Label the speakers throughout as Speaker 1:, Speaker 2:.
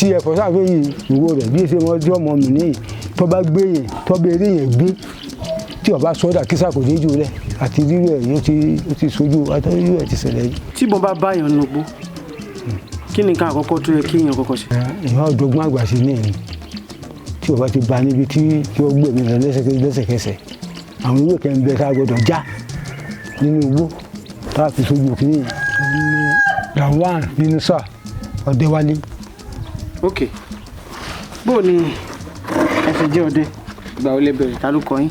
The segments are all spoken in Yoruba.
Speaker 1: Tí ẹ̀fọ́ sáfẹ́ yìí ìwo rẹ̀ bí ṣe wọ́n jọ́ ọmọ mi níyì tó bá gbé yẹn, tó bá eré yẹn gbé, tí ó bá sọ́dà kísà kò ní jù rẹ̀ àti rírú ẹ̀ yóò ti ó ti sojú àti rírú ẹ̀ ti ṣẹlẹ̀ yìí.
Speaker 2: Tí ìbọn bá báyàn nugbó, kí ni nǹkan àkọ́kọ́ tó yẹ kí èèyàn kọ́kọ́ ṣe?
Speaker 1: Ìyá ọ̀dọ́gbọ́n àgbà sí ní ẹ̀yìn tí ó bá ti ba níbi tí ó gbẹ̀mí rẹ̀ lẹ́sẹ̀kẹsẹ̀, àwọn ìwé kan bẹ tá a gbọdọ̀ já nínú igbó tá a fi sojú kìíní yẹn. Ní Lawan Yunusa Ọdẹwálé.
Speaker 2: Ok, bó o ní ẹ ṣe jẹ́ ọdẹ? Ìgbà wo lẹ bẹ̀rẹ̀? Ta ló kọ́ yín?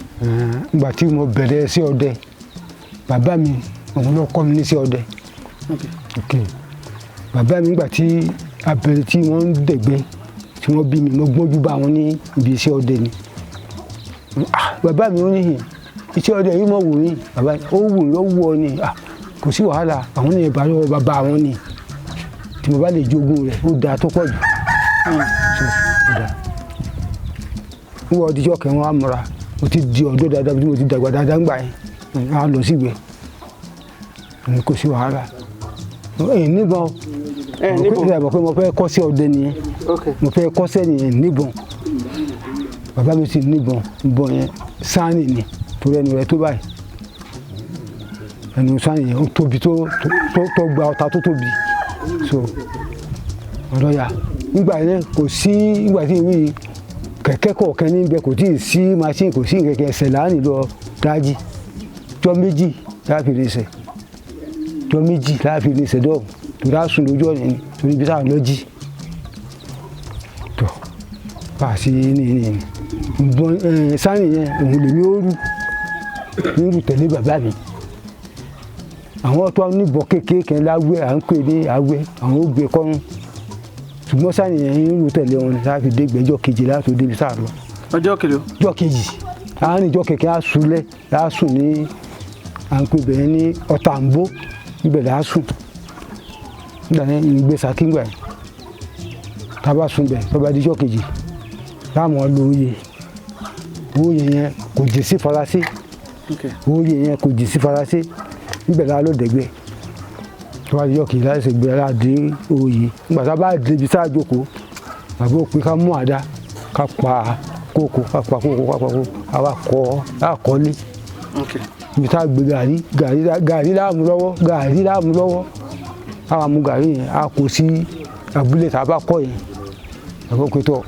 Speaker 1: Ìgbà tí mo bẹ̀rẹ̀ sí ọdẹ, bàbá mi òun ló kọ́ mi ní sí ọdẹ. Ok, bàbá mi, ìgbà tí a bẹ̀rẹ̀ tí wọ́n ń dẹ̀gbẹ́ tí wọ́n bí mi, mo gbọ́njú bá wọn ní ibi iṣẹ́ ọdẹ ni. Ah, bàbá mi, ó ní hìn iṣẹ́ ọdẹ yìí mọ̀ wù mí. Bàbá ó wù mí, ó wù ọ ni. Ah, kò sí wàhálà, àwọn ní ìbá lọ́wọ́ bàbá àwọn ni tí mo bá lè jogún rẹ̀, ó dáa tó pọ̀ jù. So ó dáa. Wọ́n ọdíjọ́ kẹ́ wọ́n á múra, mo ti di ọ̀dọ́ dáadáa bí mo ti dàgbà dáadáa ńgbà yẹn, á lọ sígbẹ́ ní, kò sí wàhálà, ẹ̀yìn níbọn.
Speaker 2: Ẹ níbọn?
Speaker 1: Ẹ mọ̀ pé mo fẹ́ kọ́ sí ọdẹ nìyẹn. Mo fẹ́ kọ́sẹ́ nìyẹn, níbọn. Bàbá mi sì níbọn. Ìbọn yẹn sáànì ni, torí ẹnu rẹ̀ tó báyìí, ẹnu sáànì yẹn ó tóbi tó gba ọta tó tóbi. So ọlọ́yà nígbà yẹn kò sí, nígbà tí ìwé kẹ̀kẹ́ kọ̀ọ̀kan níbẹ̀ kò tí ì sí machine, kò sí kẹ̀kẹ́, ẹsẹ̀ láàrin lọ dájí jọ 2 láàfin rinṣẹ́, jọ 2 láàfin rinṣẹ́ dọ́ọ̀, torí a sùn lójú ọ̀nà ni, torí ibi táwọn lọ jí tó bá a sí ní ìbọn sáni yẹn, òun lèmi ó rù nírú tẹ̀lé bàbá mi. Àwọn tó níbọn kékeré kan láwẹ́, à ń pè ní awẹ́, àwọn ó gbé kọ́rùn, ṣùgbọ́n sáni yẹn ń rù tẹ̀lé wọn láti dé gbẹ́jọ́ kejì láti débi sáà lọ.
Speaker 2: Ọjọ́ kìlọ̀?
Speaker 1: Jọ́ kejì, àárín ìjọ kẹ̀kẹ́ á súnlẹ̀, á sùn ní à ń pè bẹ́ẹ̀ ní Ọ̀tàǹbó, ibẹ̀ là á sùn nígbà yẹn, ìgbé sàkíngbà yẹn tá a bá sùn bẹ̀, tó bá di jọ́ kejì láàmú lọ oyè. Oyè yẹn kò jì sí Faransé. Oyè yẹn kò jì sí Faransé, níbẹ̀ la ló dẹ̀gbẹ́. Tó bá di jọ́ kejì láti ṣègbè láti oyè. Nígbà tá a bá débi tá a jókòó, bàbá ò pé ká mú àdá, ká pa kókó, ká pa kókó, ká pa kókó, àwa kọ́ á kọ́lé ibi tá a gbé gàrí, gàrí, gàrí láàmú lọ́wọ́, gàrí láàmú lọ́wọ́. Àwa mú gàrí yẹn, a kó sí abúlé tá a bá kọ́ yẹn. Bàbá òkè tọ̀,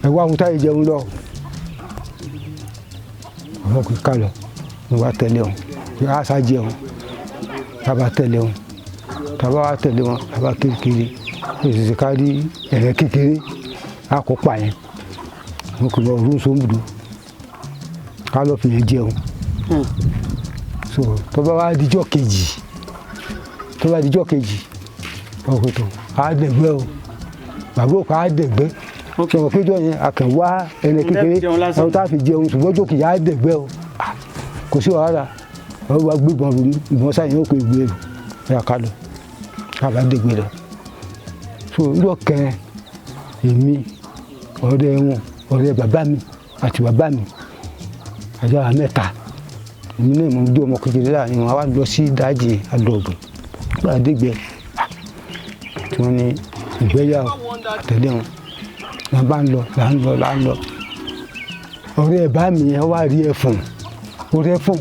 Speaker 1: ẹ wá ohun táyé jẹun lọ. Bàbá òkè ká lọ ní wàá tẹ̀lé wọn, kí a sá jẹun. Tá a bá tẹ̀lé wọn, tá a bá wá tẹ̀lé wọn, tá a bá kirikiri, ó sì ṣe ká rí ẹ̀rẹ́ kékeré, a kó pa yẹn, wọn kò lọ rún sóńdù, ká lọ fi yẹn jẹun. So tó bá wá dijọ́ kejì, tó bá dijọ́ kejì, ọkọ̀ tó á dẹ̀gbẹ́ o, bàbá òkú á dẹ̀gbẹ́. Sọ̀rọ̀ péjọ yẹn a kàn wá ẹni kékeré
Speaker 2: jẹun lásán.
Speaker 1: Ẹni tá a fi jẹun, ṣùgbọ́n ọjọ́ kejì á dẹ̀gbẹ́ o. Ah, kò sí wàhálà, bàbá wa gbé ìbọn rò ní ìbọn sáyẹn, ó kò gbé rò ẹ̀ ká lọ, ká bá dẹ̀gbẹ́ lọ. So ìjọ kẹrin, èmi, ọ̀rẹ́ wọn, ọ̀rẹ́ bàbá mi àti bàbá mi, àjọ àwọn mẹ́ta, èmi náà mo jẹ́ ọmọ kékeré láàrin wọn, àwa lọ sí dájì àdọ̀gbìn àdégbẹ́ tí wọ́n ní ìgbéyàwó àtẹ̀lé wọn là bá ń lọ, là ń lọ, là ń lọ. Ọ̀rẹ́ ẹ̀ bá mi yẹn wá rí ẹfọ̀n, orí ẹfọ̀n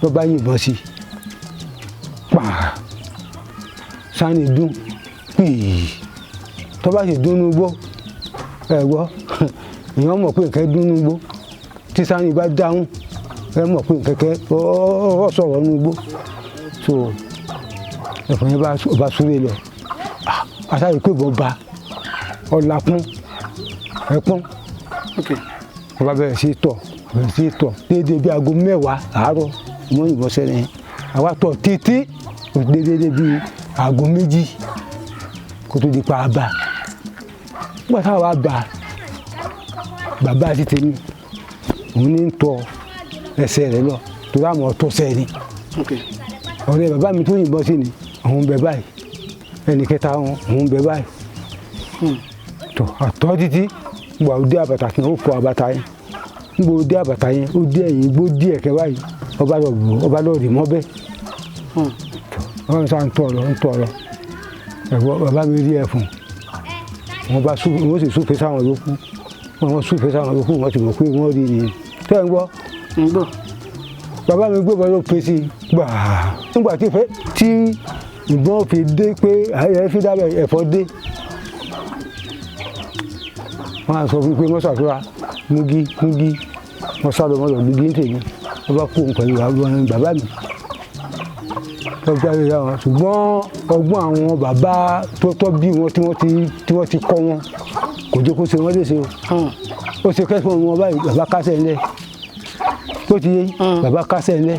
Speaker 1: ló bá yìnbọn sí i, pàà, sani dún pìí. Tó bá sì dún núgbó, ẹ gbọ́, èèyàn mọ̀ pé nǹkan dún núgbó. Tí sani bá dáhùn, ẹ mọ̀ pé nǹkan kẹ́ ọ sọ̀rọ̀ núgbó. So ẹ̀fọn yẹn bá súré lọ. Ah, àtàrí pé ìbọn ba ọ̀làkún ẹ̀pọ́n. Wọ́n bá bẹ̀rẹ̀ sí í tọ̀, bẹ̀rẹ̀ sí í tọ̀ déédéé bí aago 10 àárọ̀ wọ́n yìnbọn sẹ́ni yẹn. Àwa tọ̀ títí déédéé bí aago 2 kó tó di pa á bá. Nígbà táwa bá bàbá àti tèmi, òun ní ń tọ ẹsẹ̀ rẹ̀ lọ torí àwọn ọ̀tọ̀ sẹ́ni. Ọ̀rẹ́ bàbá mi tó yìnbọn sí ni òun bẹ báyìí, ẹnì kẹta wọn òun bẹ báyìí. Tọ àtọ́ títí gbà ó dé àbàtà kan, ó fọ àbàtà yẹn. Nígbà ó dé àbàtà yẹn, ó dé ẹ̀yìn igbó díẹ̀ kẹ báyìí, ọba lọ bò, ọba lọ rì mọ́ bẹ́ẹ̀. Tọ bàbá mi sá ń tọ̀ lọ, ń tọ̀ lọ, ẹ̀gbọ́n bàbá mi rí ẹ̀fọn. Wọ́n bá sú wọ́n sì súfèé sáwọn yòókù, wọ́n súfèé sáwọn yòókù, wọ́n ti mọ̀ pé wọ́n rí ni. Tẹ́ ń gbọ́?
Speaker 2: Ń gbọ́.
Speaker 1: Bàbá mi gbé bọ́lá pè sí gbàá nígbà tí fẹ́ tí ìbọn fi dé pé ayẹyẹ fi dábẹ́ ẹ̀fọ́ dé. Wọ́n á sọ fún mi pé wọ́n ṣàtúrà múgí múgí, wọ́n sá lọ wọ́n lọ gbígbé ń tèmi, wọ́n bá kó òun pẹ̀lú bàbá mi. Wọ́n gbá lórí àwọn, ṣùgbọ́n ọgbọ́n àwọn bàbá tó tọ́ bí wọn tí wọ́n ti kọ́ wọn kò jẹ́ kó ṣe wọ́n léṣe o. Ó ṣe kẹ́sìmọ̀ wọn báyìí, bàbá kásẹ̀ ńlẹ̀ tó ti yé, bàbá kásẹ̀ ńlẹ̀,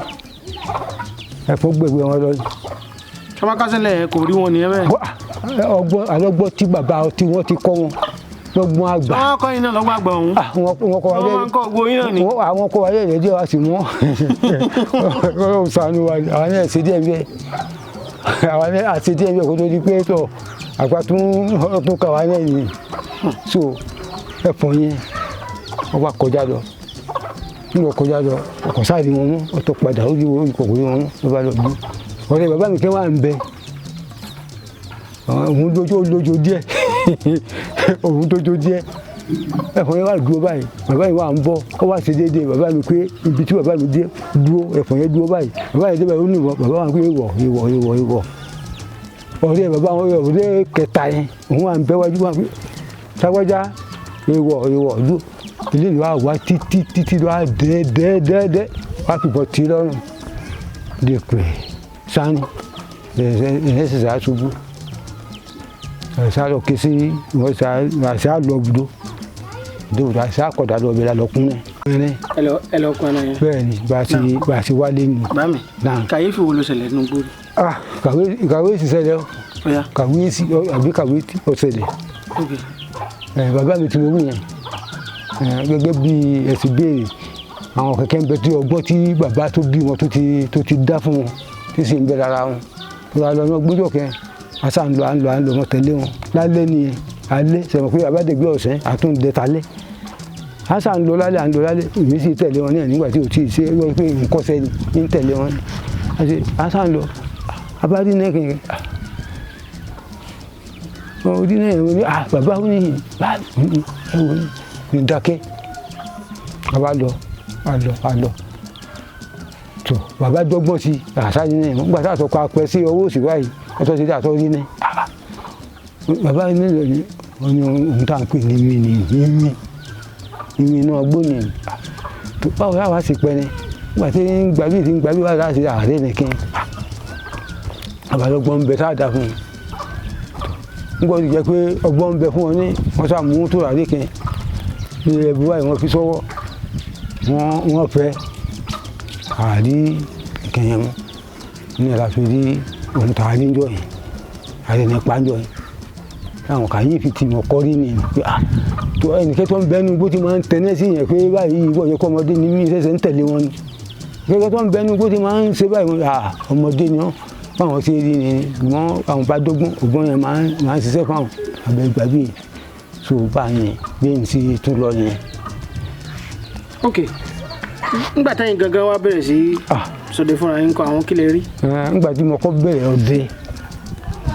Speaker 1: ẹ̀fọ́ gbẹ̀gbẹ̀ wọn lọ.
Speaker 2: Sọ́mọ́ kásẹ̀ ńlẹ̀ kò rí wọn nìyẹn bẹ́ẹ̀.
Speaker 1: Ọgbọ́n alọ́gbọ́n tí bàbá tí wọ́n ti kọ́ wọn lọ́gbọ́n àgbà.
Speaker 2: Wọ́n kọ́ yín náà lọ́gbọ́n àgbà ọ̀hún.
Speaker 1: Wọ́n kọ́ wa
Speaker 2: Wọ́n máa ń kọ́ gbogbo yín náà ni.
Speaker 1: Àwọn kọ́ wa lẹ́yìn díẹ̀ wá sí mọ́. Ọlọ́run ṣàánú wa, àwọn náà ṣe díẹ̀ bẹ́ẹ̀. Àwọn náà ṣe díẹ̀ bẹ́ẹ̀ kó tó di pé tọ̀ àgbà tún kà wá lẹ́yìn. So ẹ̀fọn yẹn wọ́n bá kọjá lọ. Nígbà kọjá lọ, ọkọ̀ sáà rí wọn mú, ó tó padà ó rí wọn kò rí wọn mú, ló bá lọ bí. Ọ̀rẹ́ bàbá mi kẹ́ wà ń bẹ. Òun lójó díẹ̀. Òun tójó díẹ̀. Ẹ̀fọn yẹn wà dúró báyìí, bàbá yìí wà ń bọ̀, ó wá ṣe déédéé bàbá mi pé ibi tí bàbá mi dé dúró, ẹ̀fọn yẹn dúró báyìí. Bàbá yẹn dé báyìí, ó ní ìwọ, bàbá wa pé ìwọ, ìwọ, ìwọ, ìwọ. Ọ̀rẹ́ bàbá wọn, ọ̀rẹ́ kẹta yẹn, òun wà ń bẹ́ wájú wá pé sáwájá, ìwọ, ìwọ, dúró. Ilé ìlú wa wá títí títí lọ dẹ́ dẹ́ dẹ́ dẹ́ wá fìbọn tí lọ́rùn. Lè pè sani, ẹ̀ ṣẹ̀ṣẹ̀ aṣubú. Ẹ̀sà lọ ké sí wọ́n sá lọ budó dóòtú àṣà kọ̀dà lọ bẹ̀rẹ̀ lọ kún náà.
Speaker 2: Ẹ lọ kún ẹran yẹn.
Speaker 1: Bẹ́ẹ̀ ni bá a ti wálé ni.
Speaker 2: Bá mi kàyéfì wo ló ṣẹlẹ̀ nínú gbòòrò?
Speaker 1: Ah, kàwéèsì ṣẹlẹ̀ o. Kàwéèsì àbí kàwéèsì ó ṣẹlẹ̀. Bàbá mi ti mú yẹn gẹ́gẹ́ bí ẹ̀sìn béèrè àwọn kẹ̀kẹ́ ń bẹ tí ọgbọ́n tí bàbá tó bí wọn tó ti dá fún wọn tí sì ń bẹ lára wọn. Tó lọ ní ọgbọ́njọ́ kẹ́ asa ń lọ à ń lọ à ń lọ wọn tẹ̀lé wọn lálẹ́ nìyẹn alẹ́ sẹ̀mọ̀ pé àbádẹ́gbẹ́ ọ̀sẹ̀ àtúndẹ̀ talẹ́ asa ń lọ lálẹ́ à ń lọ lálẹ́ èmi sì tẹ̀lé wọn náà nígbà tí ò tí ì ṣe é pé nǹkan sẹ́ni ń tẹ̀lé wọn asa ń lọ abárí náà kìí orí náà yẹn ní bàbá ó ní ẹwọ ní dákẹ́ bàbá lọ àlọ àlọ tó bàbá dọ́gbọ́n sí àṣà yìí náà nígbà tá a sọ pé apẹ sí ọwọ́ òsì báyìí ọtọ́ ti dé àtọ́ rí náà bàbá yìí nílò ní ohun tá à ń pè ní mi ní mímí mímí inú ọgbó ni báwo láwa sì pẹ́ ni nígbà tí ń gbàbí tí ń gbàbí wà láti àárẹ̀ nìkan bàbá lọ́gbọ́n ń bẹ tá a dá fún un nígbà tó jẹ́ pé ọgbọ́n ń bẹ fún wọn ní wọ́n sá mú tó rà lékin ní ẹbí báyìí wọ́n fi sọ́wọ́ wọ́n fẹ́ àrí ìkẹyìn mọ́ ní àlàáfíà rí ohun tá a rí njọ́ yẹn àrí nípa njọ́ yẹn àwọn kàyéfì tí mo kọ́ rí ni pé ah tó ẹnìkẹ́ tó ń bẹnu bó ti máa ń tẹ́lẹ̀ sí yẹn pé báyìí ìwọ yẹ kó ọmọdé ni mí ṣẹ̀ṣẹ̀ ń tẹ̀lé wọn ni kẹ́kẹ́ tó ń bẹnu bó ti máa ń ṣe báyìí wọn ah ọmọdé ni wọn báwọn ṣe rí ni wọn àwọn bá dọ́gbọ́n ògbọ́n yẹn máa ń ṣiṣẹ́ fáwọn abẹ́ gbàgbé yẹn so bá yẹn bí n sì tún lọ yẹn.
Speaker 2: Ok, nígbà táyìn gangan wá bẹ̀rẹ̀ sí sọdẹ fúnra yín kọ àwọn kílẹ̀ rí.
Speaker 1: Nígbà tí mo kọ́ bẹ̀rẹ̀ ọdẹ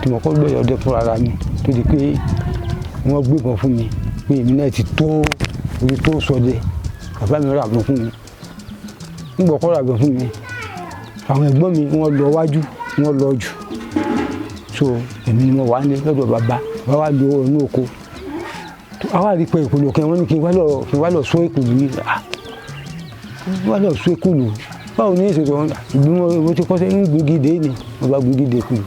Speaker 1: tí mo kọ́ bẹ̀rẹ̀ ọdẹ fúnra ra mi tó di pé wọ́n gbébọn fún mi pé èmi náà ti tó orí tó sọdẹ bàbá mi rà bọ̀ fún mi nígbà kọ́ rà bọ̀ fún mi àwọn ẹ̀gbọ́n mi wọ́n lọ wájú wọ́n lọ jù so èmi ni mo wà ní lọ́dọ̀ bàbá bàbá wa lọ inú oko àwa rí pé ìkòlò kan wọ́n ní kí n wá lọ sọ ìkòlò yìí wá lọ sọ ìkòlò báwo ni ìṣètò wọn ìgbìmọ̀ mo ti kọ́ sí ń gbógi dé ni mo bá gbógi dé kùlù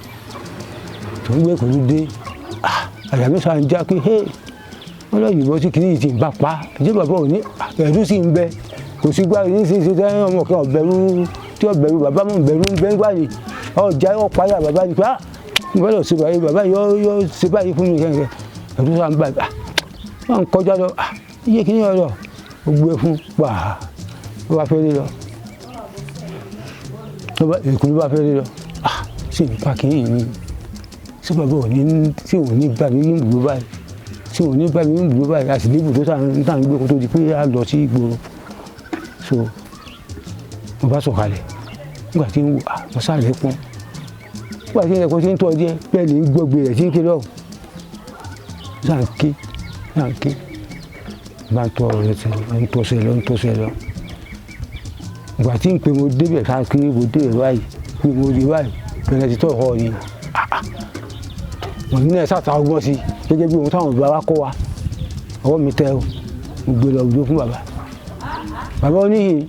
Speaker 1: tó ń gbé kùlù dé àyà mi sàn já pé hé wọ́n lọ yìnbọn sí kìnìyí ti ń bá pa ìjẹ́ bàbá òní ẹ̀rú sì ń bẹ kò sí gbá ní sísè tẹ́ ọmọ kan ọ̀bẹ̀rù tí ọ̀bẹ̀rù bàbá mọ̀ bẹ̀rù ń bẹ́ ń gbà ní ọjà ọ̀páyà bàbá ni pé ah mo fẹ́ lọ ṣe báyìí bàbá yọ yọ ṣe báyìí fún mi kẹ́kẹ́ ẹ̀rú sàn bá wọn kọjá lọ iye kìnìyàn lọ ó gbé fún pa ó bá fẹ́ rí lọ ìkùnú bá fẹ́ rí lọ sí nípa kìíní ni sí bàbá òní tí òní bá mi ní ibùdó báyìí tí òní bá mi ní ibùdó báyìí a sì ní ibùdó tá à ń gbé kó tó di pé a lọ sí ìgboro so mo bá sọ̀kalẹ̀ nígbà tí ń wò mo sáré pọ́n nígbà tí ẹ̀kọ́ ti ń tọ́ díẹ̀ bẹ́ẹ̀ ni gbọ́gbé rẹ̀ tí ń ké lọ́wọ́ Sáà ń ké, sáà ń ké, bá ń tọ́ ọ̀rọ̀ rẹ̀ sẹ́lọ, ń tọ́ sẹ́lọ, ń tọ́ sẹ́lọ. Ìgbà tí ń pe mo débẹ̀ káàkiri, mo débẹ̀ báyìí, pé mo rí báyìí, bẹ̀rẹ̀ ti tọ̀ ọ́ ni. Wọ́n ní ẹ̀ sáà ta ọgbọ́n sí gẹ́gẹ́ bí ohun táwọn bàbá kọ́ wa. Ọwọ́ mi tẹ o, mo gbé lọ gbé fún bàbá. Bàbá oníhìn,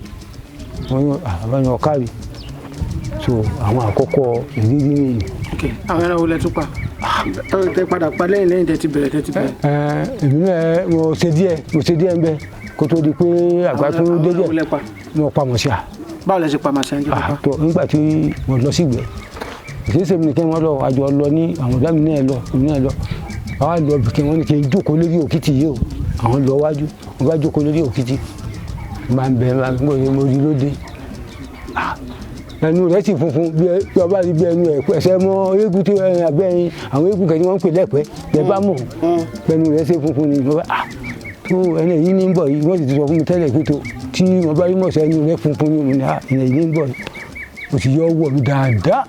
Speaker 1: wọ́n ní bàbá ní ọ̀kárì. So àwọn àkọ́kọ́ ìrírí nìyí.
Speaker 2: Àwọn ẹran wo lẹ tún pa? Tẹ padà pa lẹ́yìn tẹ ti bẹ̀rẹ̀ tẹ ti bẹ̀rẹ̀.
Speaker 1: Èmi náà mo ṣe díẹ̀ ń bẹ kó tó di pé àgbà tó dé díẹ̀. Mo pa mọ̀ṣá.
Speaker 2: Báwo lẹ ṣe pa màṣá ń jẹ́ pa?
Speaker 1: Tó nígbà tí mo lọ sí ìgbẹ́, ìṣeéṣe mi nìkan wọ́n lọ, àjọ lọ ní àwọn ọ̀dá mi náà lọ, èmi náà lọ. Àwa lọ bìkẹ́, wọ́n ní kí n jókòó lórí òkìtì yìí o, àwọn lọ wájú, mo bá jókòó lórí òkìtì. Máa ń bẹ, máa ń gbọ́, mo rí lóde. Ẹnu rẹ̀ sì funfun bí ọba rí bí ẹnu ẹ̀ ẹsẹ̀ mọ́ eégún tí abẹ́ ẹyin àwọn eégún kẹ́ni wọ́n ń pè lẹ́pẹ́ lẹ́ bá mọ̀ ẹnu rẹ̀ ṣe funfun ni. Mo bá tó ẹni yìí ní ń bọ̀ yìí, wọ́n sì ti sọ fún mi tẹ́lẹ̀ pé tó tí wọ́n bá rí mọ̀ọ́sẹ̀ ẹnu rẹ̀ funfun ni, mo ní ẹni yìí ní ń bọ̀ yìí. Mo sì yọ ọwọ́ mi dáadáa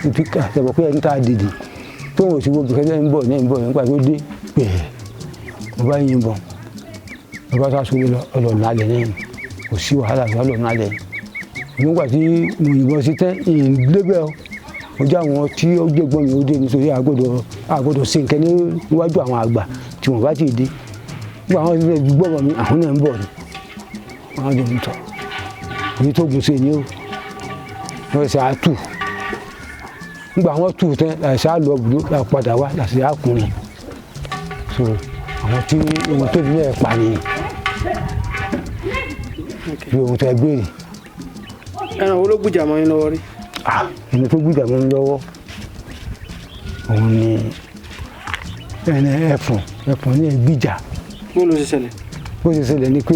Speaker 1: títí ká ṣẹ̀bọ̀ pé ẹni tá a dìde tó wọ́n sì wo bìkẹ́ ń bọ̀ ní ń bọ̀ nígbà tó dé pẹ̀ẹ́, mo bá yín bọ̀, mo bá sá sórí lọ ọlọ́ọ̀nà alẹ́ náà, kò sí wàhálà ọlọ́ọ̀nà alẹ́. Nígbà tí mo yìnbọn sí tẹ́ ìyìn débẹ̀ o, mo jẹ́ àwọn tí ó jẹ́gbọ́n mi ó dé nítorí àgbọ́dọ̀ ṣe nǹkan níwájú àwọn àgbà tí wọ́n bá ti dé. Nígbà àwọn ti gbọ́ mi, àwọn náà ń bọ̀ ni wọ́n jọ ń tọ̀ èyí tó gùn sí ni o, wọ́n ṣe àtù. Nígbà wọ́n tù tẹ́ láti ṣe lọ bùdó láti padà wá láti ṣe àkùnrin. So àwọn tí ohun tó fi bẹ́ẹ̀ pa nìyẹn bí ohun tẹ́ béèrè.
Speaker 2: Ẹran wo ló gbìjà mọ́ yín lọ́wọ́ rí?
Speaker 1: Ẹni tó gbìjà mọ́ mi lọ́wọ́ òun ni ẹni ẹ̀fọ̀n, ẹ̀fọ̀n ní ẹ̀gbìjà.
Speaker 2: Bó ló ṣe ṣẹlẹ̀?
Speaker 1: Bó ṣe ṣẹlẹ̀ ni pé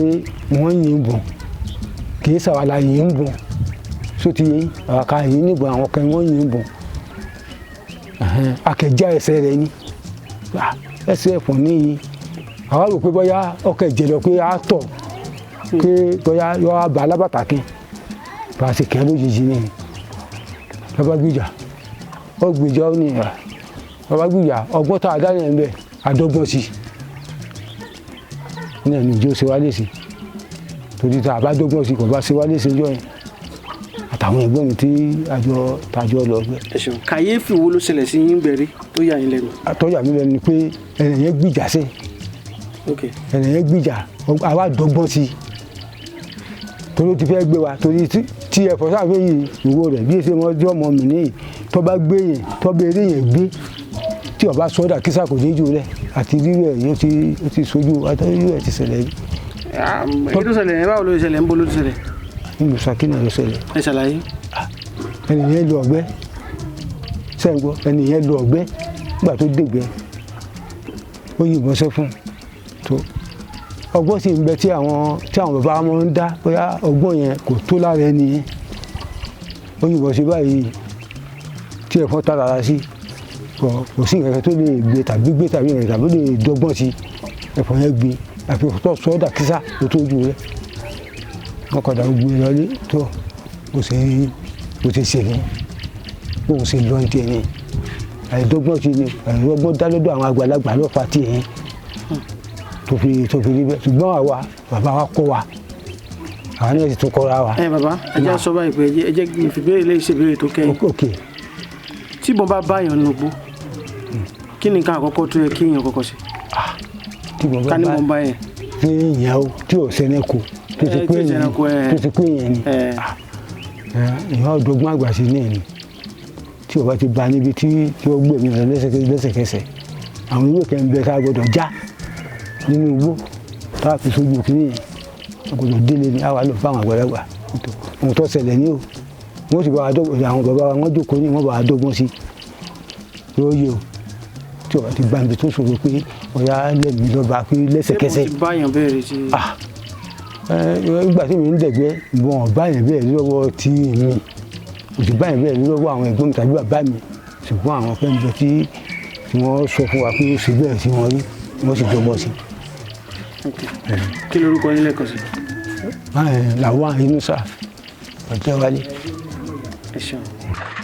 Speaker 1: wọ́n yìn bọ̀n, kì í ṣàwàlà yìn bọ̀n, só ti yẹn àwọn kan yìn níbọn, àwọn kan wọ́n yìn bọ̀n, akẹjá ẹsẹ̀ rẹ̀ ni ẹsẹ̀ ẹ̀fọ̀n níyì. Àwa rò pé bóyá ọkọ̀ ẹ̀jẹ̀ lọ pé á tọ̀ pé bóyá yọ abà alábàtà kí bá a ṣe kẹ́ lójijì ni lọ́ba gbìjà, ó gbìjà, ó ní lọ́ba gbìjà. Ọgbọ́n tá a dá yẹn bẹ́ẹ̀ àdọ́gbọ́n sí ní ẹnu ìjọ ṣe wá léṣe, torí tá a bá dọ́gbọ́n sí kò bá ṣe wá léṣe jọ yẹn àtàwọn ẹ̀gbọ́n mi tí àjọ tàjọ lọ gbẹ.
Speaker 2: Ẹ ṣeun. Kàyéfì wo ló ṣẹlẹ̀ sí yín gbẹ̀rí tó yà yín lẹ́nu?
Speaker 1: Tó yà mí lẹ́nu ni pé ẹnì yẹn gbìjà sí. Ẹnì yẹn gbìjà, àwa dọ́gbọ́n sí torí ó ti fẹ́ gbé wa, torí tí ẹ̀fọ́ sáfẹ́ yìí ìwo rẹ̀ bí ẹsẹ̀ wọn jọ́ ọmọ mi níyì tó bá gbé yẹn tó bá eré yẹn gbé tí ọba sọ́dà kísà kò ní jù rẹ̀ àti rírú ẹ̀ yóò ti sojú àti rírú ẹ̀ ti ṣẹlẹ̀ yìí.
Speaker 2: Èyí tó ṣẹlẹ̀ yẹn, báwo ló ṣẹlẹ̀, ń bó ló ṣẹlẹ̀?
Speaker 1: Nílùú Ṣakí náà ló ṣẹlẹ̀.
Speaker 2: Ẹ ṣàlàyé.
Speaker 1: Ẹni yẹn lu ọgbẹ́ sẹ́ńgbọ́, ẹni yẹn lu ọgbẹ́ nígbà tó dègbẹ́ ó yìnbọn sẹ́fún tó ọgbọ́n sì ń bẹ tí àwọn bàbá wọn ń dá, bóyá ọgbọ́n yẹn kò tó lára ẹni yẹn, ó yìnbọn sí báyìí tí ẹ̀fọn tààrà sí, kò sí nǹkan tó lè gbé tàbí gbé tàbí rẹ̀ tàbí lè dọ́gbọ́n sí ẹ̀fọn yẹn gbé àfi tó sọ́dà kísà ló tó ju rẹ̀ wọ́n kọ̀dà gbé lọlé tó bó ṣe ṣe ní bóun ṣe lọ́n tiẹ̀ ní àìdọ́gbọ́n sí ni àìdọ́gbọ́n dá lọ́dọ̀ àwọn àgbàlagbà ló fa tiẹ̀ yẹn tó fi rí bẹ́ẹ̀. Ṣùgbọ́n àwa bàbá wa kọ́ wa, àwọn náà sì tún kọ́ra wa.
Speaker 2: Ẹ bàbá, ẹ jẹ́ sọ báyìí pé ẹ jẹ́ kí n fi béèrè léyìí ṣèbéèrè tó kẹ́yìn. Tí ìbọn bá báyàn nùgbó, kí ni nǹkan àkọ́kọ́ tó yẹ kí èèyàn kọ́kọ́ ṣe?
Speaker 1: Tí ìbọn
Speaker 2: ká ní
Speaker 1: bá
Speaker 2: mo bá yẹn.
Speaker 1: Tí èèyàn o tí ò sẹ́nẹ̀ kù tó ti pé èèyàn tó ti pé èèyàn ni èèyàn ọ̀dọ́gbọ́n àgbà sí ní ẹni tí o bá ti ba níbi tí ó gbẹ̀mí rẹ lẹ́sẹ̀kẹsẹ̀. Àwọn ìwé kan bẹ tá a gbọ́dọ̀ já nínú igbó tá a fi sójú kínní yẹn, a gbọ́dọ̀ délé ni a wà lọ fáwọn àgbàlagbà ohun tó ṣẹlẹ̀ ní o, wọ́n sì bá wa dọ́gbọ́n. Àwọn bàbá wa wọ́n jókòó ní wọ́n bá wa dọ́gbọ́n sí yóò yẹ o tí o bá ti ba níbi tó ṣòro pé ọ̀yà lẹ́mìí lọ́ba pé lẹ́sẹ̀kẹsẹ̀.
Speaker 2: Ṣé mo ti bá yàn bẹ́ẹ̀ rí sí?
Speaker 1: Nígbà tí mi ń dẹ̀gbẹ́ ìbọn ọ̀bá yẹn bẹ́ẹ̀ lọ́wọ́ tí mi kò sì bá yẹn bẹ́ẹ̀ lọ́wọ́ àwọn ẹ̀gbọ́n mi tàbí bàbá mi, ṣùgbọ́n àwọn fẹ́ ń bẹ tí wọ́n sọ fún wa pé ó ṣe bẹ́ẹ̀ tí wọ́n rí, wọ́n sì jọmọ́ sí.
Speaker 2: Kí lorúkọ yín lẹ́ẹ̀kan sí?
Speaker 1: Làwọn Inusa Ọ̀jẹ̀wálé.
Speaker 2: Ẹ ṣeun.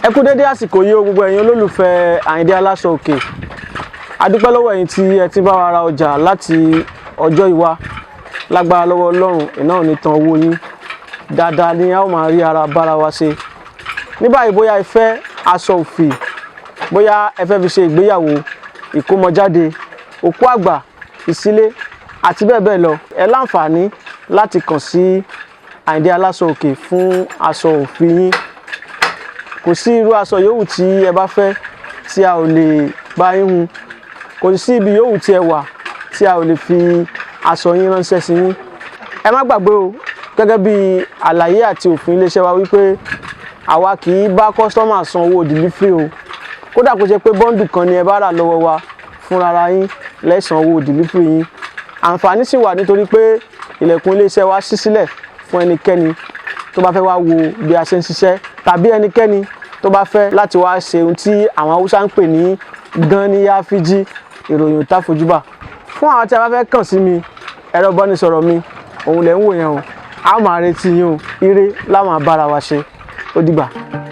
Speaker 2: Ẹ kú dédé àsìkò yìí o, gbogbo ẹ̀yin olólùfẹ́ Àyìndé Aláṣọ Òkè. A dúpẹ́ lọ́wọ́ ẹ̀yin tí ẹ ti bá wa ra ọjà láti ọjọ́ ìwá. Lágbára lọ́wọ́ Ọlọ́run, iná ò ní tan owó yín. Dáadáa ni a ó máa rí ara bára wa ṣe. Ní báyìí, bóyá ẹ fẹ́ aṣọ òfì, bóyá ẹ fẹ́ fi ṣe ìgbéyàwó, ìkómọjáde, òkú àgbà, ìsílé àti bẹ́ẹ̀ bẹ́ẹ̀ lọ, ẹ láǹfààní láti kàn sí Àyìndé Aláṣọ Òkè fún aṣọ òfì yín. Kò sí irú aṣọ yòówù tí ẹ bá fẹ́ tí a ò lè bá yín hun. Kò sí ibi yòówù tí ẹ wà tí a ò lè fi aṣọ yín ránṣẹ́ sí yín. Ẹ má gbàgbé o, gẹ́gẹ́ bí àlàyé àti òfin iléeṣẹ́ wa wípé àwa kì í bá customer san owó delivery o. Kódà kó ṣe pé bundle kan ni ẹ bá rà lọ́wọ́ wa, fúnra yín lẹ san owó delivery yín. Àǹfààní sì wà nítorí pé ilẹ̀kùn iléeṣẹ́ wa ṣí sílẹ̀ fún ẹnikẹ́ni tó bá fẹ́ wá wo bí a ṣe ń ṣiṣẹ́, tàbí ẹnikẹ́ni tó bá fẹ́ láti wá ṣe ohun tí àwọn Haúsá ń pè ní gan-ní-yáfíjí. Ìròyìn ò tá fojúbà. Fún àwọn tí a bá fẹ́ kàn sí mi, ẹ̀rọ ìbánisọ̀rọ̀ mi òun lẹ̀ ń wò yẹn o. A ó máa retí yín o. Ire la máa bára wa ṣe. Ó dìgbà.